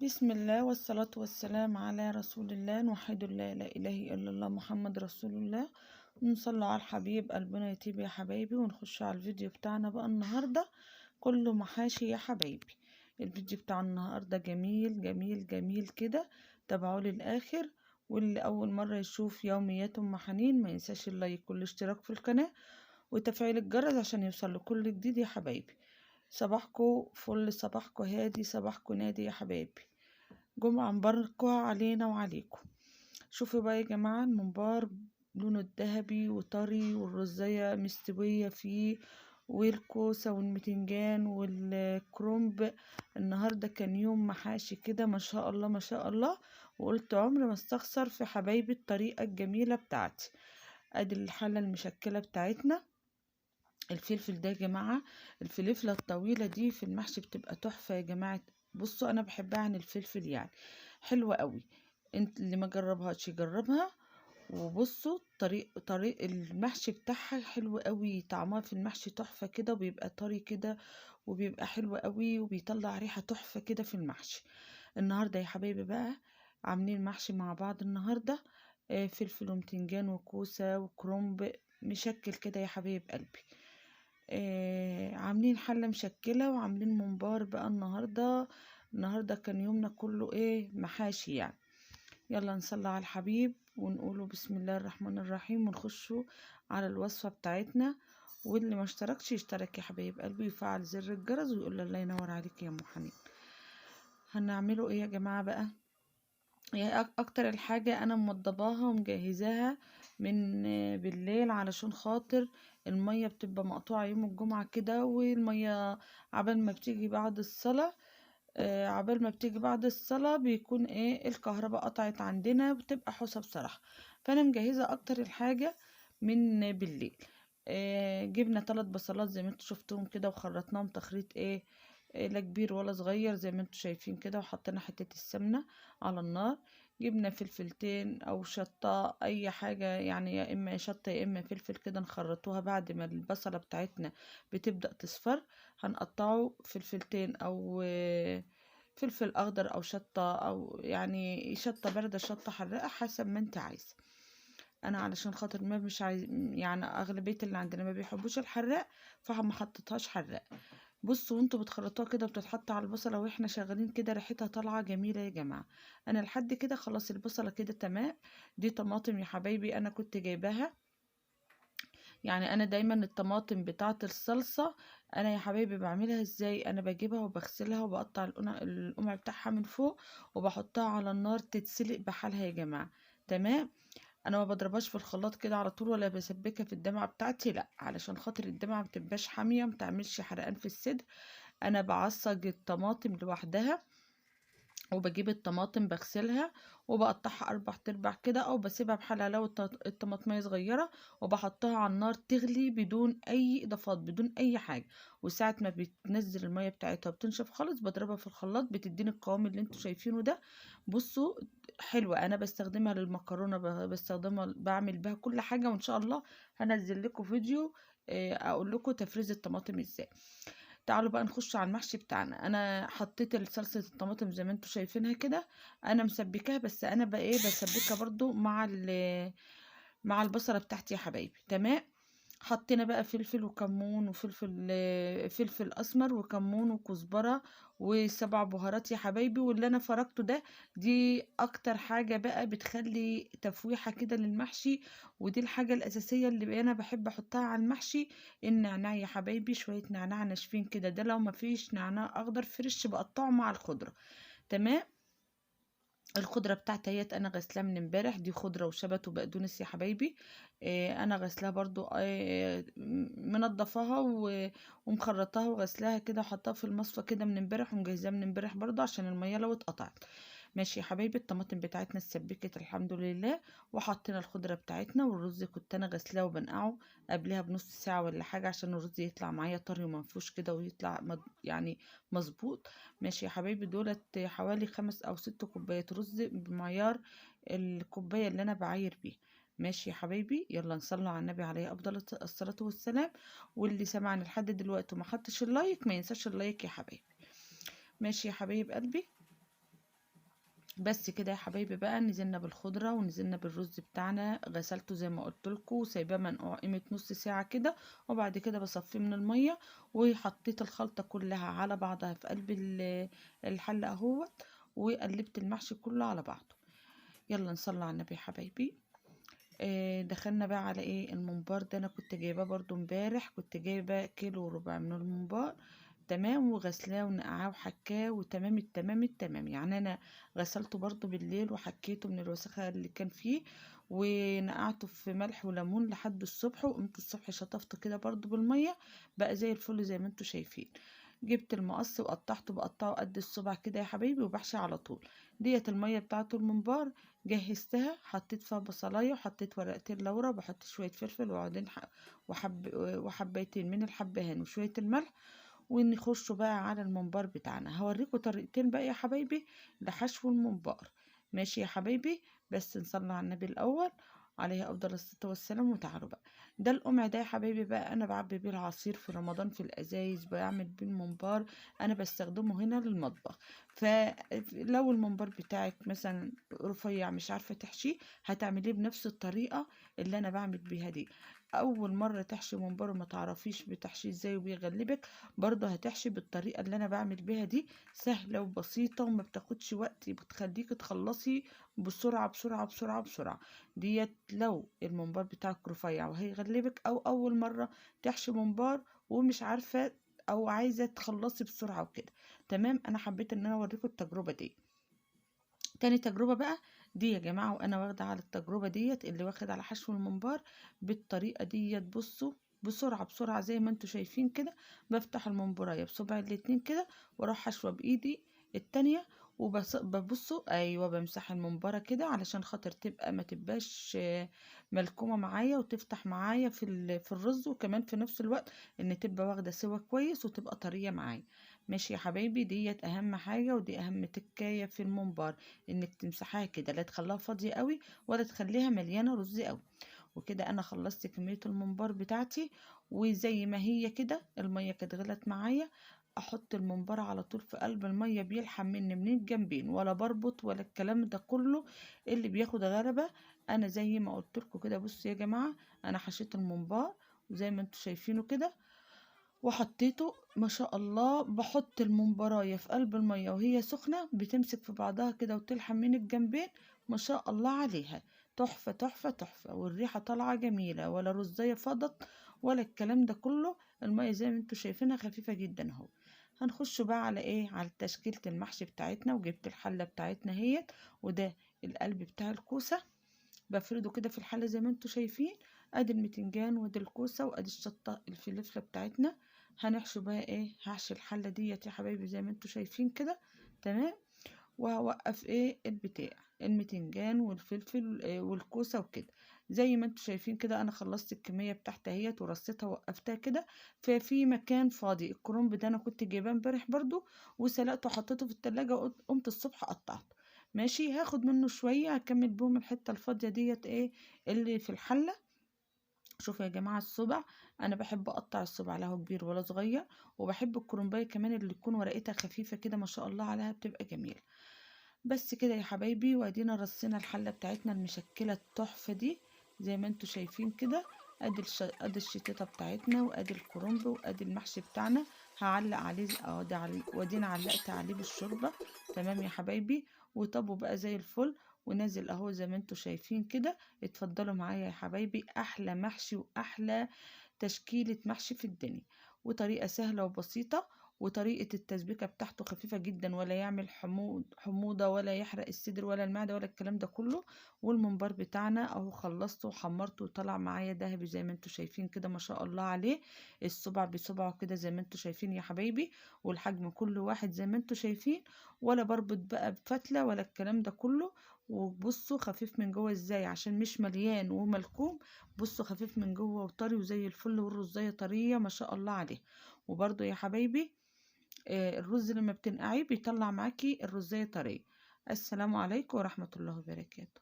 بسم الله والصلاة والسلام على رسول الله. نوحد الله، لا إله إلا الله، محمد رسول الله. ونصلي على الحبيب قلبنا يطيب يا حبايبي. ونخش على الفيديو بتاعنا بقى النهاردة كله محاشي يا حبايبي. الفيديو بتاع النهاردة جميل جميل جميل كده، تابعوه للآخر. واللي أول مرة يشوف يوميات أم حنين ما ينساش اللايك والاشتراك في القناة وتفعيل الجرس عشان يوصل لكل جديد يا حبايبي. صباحكو فل، صباحكو هادي، صباحكو نادي يا حبايبي. جمعة مباركة علينا وعليكم. شوفوا بقى يا جماعة، الممبار لونه الذهبي وطري، والرزية مستوية فيه، والكوسة والمتنجان والكرنب. النهاردة كان يوم محاشي كده ما شاء الله ما شاء الله. وقلت عمري ما استخسر في حبايبي الطريقة الجميلة بتاعتي. ادي الحلة المشكلة بتاعتنا. الفلفل ده يا جماعة، الفلفلة الطويلة دي في المحشي بتبقى تحفة يا جماعة. بصوا انا بحبها عن الفلفل، يعني حلوة قوي. انت اللي ما جربهاش يجربها. وبصوا طريق المحشي بتاعها حلو قوي، طعمها في المحشي تحفة كده، وبيبقى طري كده، وبيبقى حلو قوي، وبيطلع ريحة تحفة كده في المحشي. النهاردة يا حبايبي بقى عاملين محشي مع بعض النهاردة، فلفل ومتنجان وكوسة وكرنب مشكل كده يا حبايب قلبي. عاملين حلة مشكلة وعاملين ممبار بقى النهاردة. النهاردة كان يومنا كله ايه، محاشي يعني. يلا نصلي على الحبيب ونقوله بسم الله الرحمن الرحيم، ونخشوا على الوصفة بتاعتنا. واللي ما اشتركش يشترك يا حبايب قلبي، ويفعل زر الجرس ويقول الله ينور عليك يا ام حنين. هنعمله ايه يا جماعة بقى؟ يعني اكتر الحاجة انا موضباها ومجهزاها من بالليل، علشان خاطر المية بتبقى مقطوعة يوم الجمعة كده، والمية عبال ما بتيجي بعد الصلاة، عبال ما بتيجي بعد الصلاة بيكون ايه، الكهرباء قطعت عندنا، بتبقى حوسة بصراحة. فانا مجهزة اكتر الحاجة من بالليل. جبنا 3 بصلات زي ما انتوا شفتوهم كده، وخرطناهم تخريط ايه، لا كبير ولا صغير زي ما انتوا شايفين كده، وحطينا حتة السمنة على النار. جبنا فلفلتين او شطة، اي حاجة يعني، يا اما شطة يا اما فلفل كده، نخرطوها بعد ما البصلة بتاعتنا بتبدأ تصفر. هنقطعه فلفلتين او فلفل اخضر او شطة، او يعني شطة باردة شطة حراقة حسب ما انت عايز. انا علشان خاطر ما مش عايز، يعني اغلبية اللي عندنا ما بيحبوش الحراق، فما حطيتهاش حراق. بصوا وانتوا بتخرطوها كده بتتحط على البصلة واحنا شغالين كده، ريحتها طالعة جميلة يا جماعة. انا لحد كده خلاص البصلة كده تمام. دي طماطم يا حبايبي انا كنت جايباها، يعني انا دايما الطماطم بتاعه الصلصة انا يا حبايبي بعملها ازاي، انا بجيبها وبغسلها وبقطع القمع بتاعها من فوق، وبحطها على النار تتسلق بحالها يا جماعة. تمام. انا ما بضربهاش في الخلاط كده على طول، ولا بسبكها في الدمعة بتاعتي، لا، علشان خاطر الدمعة ما بتبقاش حامية، ما تعملش حرقان في الصدر. انا بعصج الطماطم لوحدها، وبجيب الطماطم بغسلها وبقطعها 4 ارباع كده، او بسيبها بحالها لو الطماطمية صغيرة، وبحطها على النار تغلي بدون اي اضافات بدون اي حاجة. وساعة ما بتنزل المية بتاعتها وبتنشف خالص بضربها في الخلاط، بتديني القوام اللي انتوا شايفينه ده. بصوا حلوة، انا بستخدمها للمكرونة، بستخدمها بعمل بها كل حاجة، وان شاء الله هنزل لكم فيديو، اقول لكم تفريز الطماطم ازاي. تعالوا بقى نخش على المحشي بتاعنا. انا حطيت صلصة الطماطم زي ما انتوا شايفينها كده، انا مسبكاها، بس انا بقى ايه بسبكها برضو مع البصلة بتاعتي يا حبايبي. تمام. حطينا بقى فلفل وكمون وفلفل، فلفل اسمر وكمون وكزبرة و7 بهارات يا حبايبي. واللي انا فركته ده، دي اكتر حاجة بقى بتخلي تفويحة كده للمحشي، ودي الحاجة الاساسية اللي انا بحب احطها على المحشي، النعناع يا حبايبي. شوية نعناع ناشفين كده، ده لو ما فيش نعناع اخضر فريش بقطعه مع الخضرة. تمام. الخضرة بتاعتي اهيت انا غسلاها من امبارح، دي خضرة وشبت وبقدونس يا حبايبي. انا غسلاها برضو، منضفاها ومخرطاها وغسلاها كده، وحطاها في المصفى كده من امبارح، ومجهزاها من امبارح برضو عشان المية لو اتقطعت. ماشي يا حبايبي. الطماطم بتاعتنا اتسبكت الحمد لله، وحطينا الخضرة بتاعتنا، والرز كنت انا غسلاه وبنقعه قبلها بنص ساعة ولا حاجة عشان الرز يطلع معايا طري ومنفوش كده، ويطلع يعني مظبوط. ماشي يا حبايبي. دولت حوالي 5 او 6 كوبايات رز بمعيار الكوباية اللي انا بعاير بيها. ماشي يا حبايبي. يلا نصلي على النبي عليه افضل الصلاة والسلام. واللي سمعني لحد دلوقتي وما حطش اللايك ما ينساش اللايك يا حبايبي. ماشي يا حبايب قلبي. بس كده يا حبايبي بقى، نزلنا بالخضرة ونزلنا بالرز بتاعنا، غسلته زي ما قلت لكم وسايباه منقوع قيمة نص ساعة كده، وبعد كده بصفيه من المية، وحطيت الخلطة كلها على بعضها في قلب الحلة اهوت، وقلبت المحشي كله على بعضه. يلا نصلي على النبي يا حبايبي. دخلنا بقى على ايه الممبار ده، انا كنت جايباه برضو امبارح، كنت جايبه كيلو وربع من الممبار، تمام، وغسلاه ونقعاه وحكاه وتمام التمام التمام. يعني انا غسلته برضو بالليل وحكيته من الوسخة اللي كان فيه، ونقعته في ملح وليمون لحد الصبح، وقمت الصبح شطفته كده برضو بالمية، بقى زي الفل زي ما انتوا شايفين. جبت المقص وقطعته، بقطعه قد الصبع كده يا حبايبي، وبحشي على طول. ديت المية بتاعته الممبار جهزتها، حطيت فيها بصلايه وحطيت ورقتين لورا، وبحط شوية فلفل وعودين وحبايتين من الحبهان وشوية الملح، ونخش بقى على الممبار بتاعنا. هوريكم طريقتين بقى يا حبايبي لحشو الممبار، ماشي يا حبايبي؟ بس نصلي على النبي الاول عليه افضل الصلاة والسلام. وتعالوا بقى، ده القمع ده يا حبايبي بقى انا بعبي بيه العصير في رمضان في الازايز، بعمل بيه الممبار، انا بستخدمه هنا للمطبخ. فلو الممبار بتاعك مثلا رفيع مش عارفه تحشيه، هتعمليه بنفس الطريقة اللي انا بعمل بيها دي. اول مرة تحشي ممبار وما تعرفيش بتحشيه ازاي وبيغلبك، برضه هتحشي بالطريقة اللي انا بعمل بيها دي، سهلة وبسيطة وما بتاخدش وقت، بتخليكي تخلصي بسرعة بسرعة بسرعة بسرعة. ديت لو الممبار بتاعك رفيع وهيغلبك، او اول مرة تحشي ممبار ومش عارفه او عايزه تخلصي بسرعة وكده، تمام. انا حبيت ان انا اوريكم التجربة دي. تاني تجربة بقى دي يا جماعة، وانا واخدة على التجربة ديت، اللي واخد على حشو الممبار بالطريقة ديت. بصوا بسرعة بسرعة زي ما انتوا شايفين كده، بفتح الممبراية بصبع الاتنين كده، واروح حشوة بايدي التانية، وببصوا ايوه بمسح الممبرة كده علشان خاطر تبقى ما تبقاش ملكومة معايا وتفتح معايا في الرز، وكمان في نفس الوقت ان تبقى واخدة سوا كويس وتبقى طرية معايا. ماشي يا حبايبي، ديت اهم حاجة ودي اهم تكاية في الممبار، انك تمسحها كده، لا تخليها فاضية قوي ولا تخليها مليانة رز قوي. وكده انا خلصت كمية الممبار بتاعتي، وزي ما هي كده المية كانت غلت معايا، احط الممبار على طول في قلب المية، بيلحم مني من الجنبين، ولا بربط ولا الكلام ده كله اللي بياخد غلبة. انا زي ما قلت لكم كده، بصوا يا جماعة، انا حشيت الممبار وزي ما انتوا شايفينه كده وحطيته ما شاء الله. بحط الممبرايه في قلب المية وهي سخنة، بتمسك في بعضها كده وتلحم من الجنبين، ما شاء الله عليها، تحفة تحفة تحفة، والريحه طالعه جميلة، ولا رزايه فضت ولا الكلام ده كله. المية زي ما انتوا شايفينها خفيفة جدا اهو. هنخش بقى على ايه، على تشكيله المحشي بتاعتنا. وجبت الحلة بتاعتنا اهيت، وده القلب بتاع الكوسه، بفرده كده في الحلة زي ما انتوا شايفين. ادي المتنجان وادي الكوسه وادي الشطه الفلفله بتاعتنا. هنحشي بقى ايه، هحشي الحلة ديت يا حبايبي زي ما انتوا شايفين كده، تمام. وهوقف ايه البتاع المتنجان والفلفل والكوسه وكده زي ما انتوا شايفين كده. انا خلصت الكمية بتاعتي اهيت ورصيتها ووقفتها كده. ففي مكان فاضي، الكرنب ده انا كنت جايباه امبارح برضو وسلقته وحطيته في التلاجة، وقمت الصبح قطعته، ماشي. هاخد منه شوية هكمل بهم الحتة الفاضيه ديت ايه اللي في الحلة. شوفوا يا جماعة الصبع، انا بحب اقطع الصبع لا هو كبير ولا صغير، وبحب الكرنبايه كمان اللي تكون ورقتها خفيفة كده ما شاء الله عليها، بتبقى جميلة. بس كده يا حبايبي، وادينا رصينا الحلة بتاعتنا المشكلة التحفة دي زي ما انتوا شايفين كده. ادي الشتيطه بتاعتنا، وادي الكرنب، وادي المحشي بتاعنا. هعلق عليه اهو ده وادينا علقت عليه بالشوربه، تمام يا حبايبي. وطبوا بقى زي الفل ونازل اهو زي ما انتوا شايفين كده. اتفضلوا معايا يا حبايبي، احلى محشي واحلى تشكيلة محشي في الدنيا، وطريقة سهلة وبسيطة، وطريقة التسبيكة بتاعته خفيفة جدا، ولا يعمل حموضة ولا يحرق الصدر ولا المعدة ولا الكلام ده كله. والممبار بتاعنا اهو خلصته وحمرته وطلع معايا ذهبي زي ما انتوا شايفين كده ما شاء الله عليه، الصبع بصبعه كده زي ما انتوا شايفين يا حبايبي، والحجم كل واحد زي ما انتوا شايفين، ولا بربط بقى بفتلة ولا الكلام ده كله. وبصوا خفيف من جوه ازاي عشان مش مليان وملكوم، بصوا خفيف من جوه وطري وزي الفل، والرزايه طرية ما شاء الله عليه. وبرده يا حبايبي الرز لما بتنقعيه بيطلع معاكي الرزايه طرية. السلام عليكم ورحمة الله وبركاته.